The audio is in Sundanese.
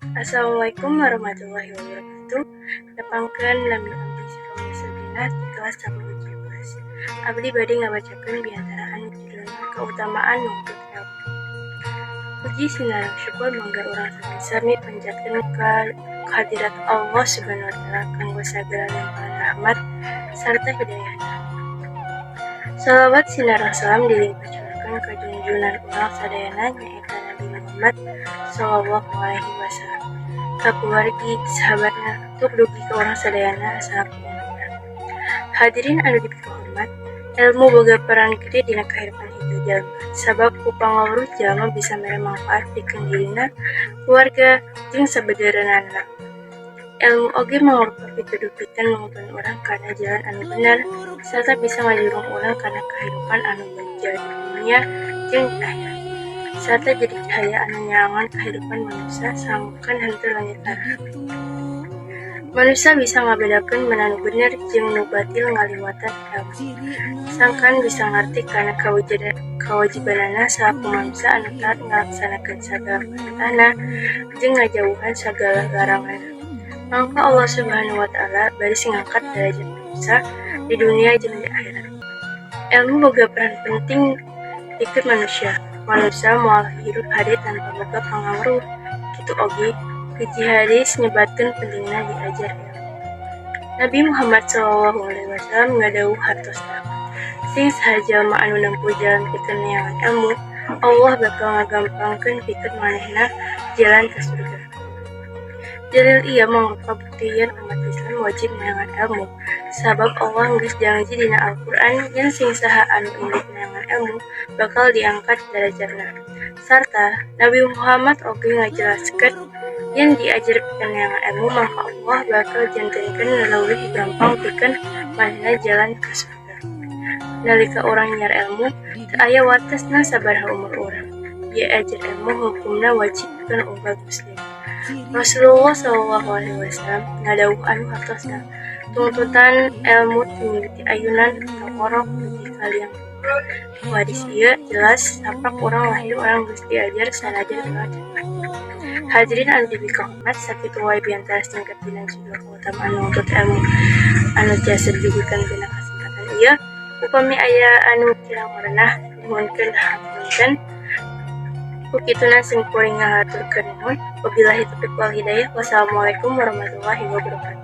Assalamualaikum warahmatullahi wabarakatuh. Nepangkeun, nami abdi Sifamia Sabrina di kelas 10 J plus. Abdi bade ngabacakeun biantara anu judulna Keutamaan Nuntut Ilmu. Puji sinareng syukur mangga urang sami-sami panjatkeun ka kehadirat Allah Subhanahu wa Ta'ala kanggo sagala limpahan rahmat sarta hidayahna. Salawat sinareng salam dilimpah curahkeun ka junjunan urang sadayana, nyaeta Nabi Muhammad sallallahu alaihi wasallam, ka kulawargi, sahabatna, tur dugi ka urang sadayana salaku umatna. Hadirin anu dipikahormat, ilmu boga peran gede dina kahirupan hiji jalma, sabab ku pangaweruh jalma bisa mere mangpaat pikeun dirina, keluarga, jeung sabeudeureunnana. Ilmu oge mangrupa pituduh pikeun nuntun urang kana jalan anu bener sarta bisa ngajurung urang kana kahirupan anu bagja di dunya jeung di akhirat, sarta jadi cahaya anu nyerangan kahirupan manusa sangkan henteu lengit arah. Manusa bisa ngabedakeun mana nu bener jeung nu batil ngaliwatan ilmu, sangkan bisa ngarti kana kawajibanana salaku manusa anu taat ngalaksanakeun sagala parentahna jeung ngajauhan sagala laranganna. Mangka Allah Subhanahu wa Ta'ala baris ngangkat darajat manusa di dunia jeung di akhirat. Ilmu boga peran penting pikeun manusia. Manusa moal hirup hade tanpa boga pangaweruh. Kitu oge, hiji hadis nyebatkeun pentingna diajar ilmu. Nabi Muhammad sallallahu alaihi wasallam ngadawuh hartosna, "Sing saha jalma anu nempuh jalan pikeun neangan ilmu, Allah bakal ngagampangkeun pikeun manehna jalan ka surga." Dalil ieu mangrupa bukti yen umat Islam wajib neangan ilmu, sabab Allah geus janji dina Al-Qur'an yen sing saha anu indit neangan ilmu bakal diangkat darajatna. Sarta Nabi Muhammad oge ngajelaskeun yen diajar pikeun neangan ilmu, mangka Allah bakal jantenkeun leuwih gampang pikeun manehna jalan ka surga. Nalika urang nyiar ilmu, teu aya watesna sabaraha umur urang. Diajar ilmu hukumna wajib pikeun umat muslim. Rasulullah sallallahu alaihi wasallam ngadawuh anu hartosna, "Tungtutan ilmu ti mimiti ayunan tongkorok dugi ka liang kubur." Ku hadis ieu jelas saprak urang lahir urang geus diajar, sanajan urang can ngarti. Hadirin anu dipikahormat, sakitu wae biantara singkat dina judul Keutamaan Nuntut Ilmu anu tiasa didugikeun dina kasempatan ieu. Upami aya anu kirang merenah, nyuhunkeun hapunten. Ku kituna sim kuring ngahaturkeun nuhun. Wabillahi taufiq wal hidayah. Wassalamualaikum warahmatullahi wabarakatuh.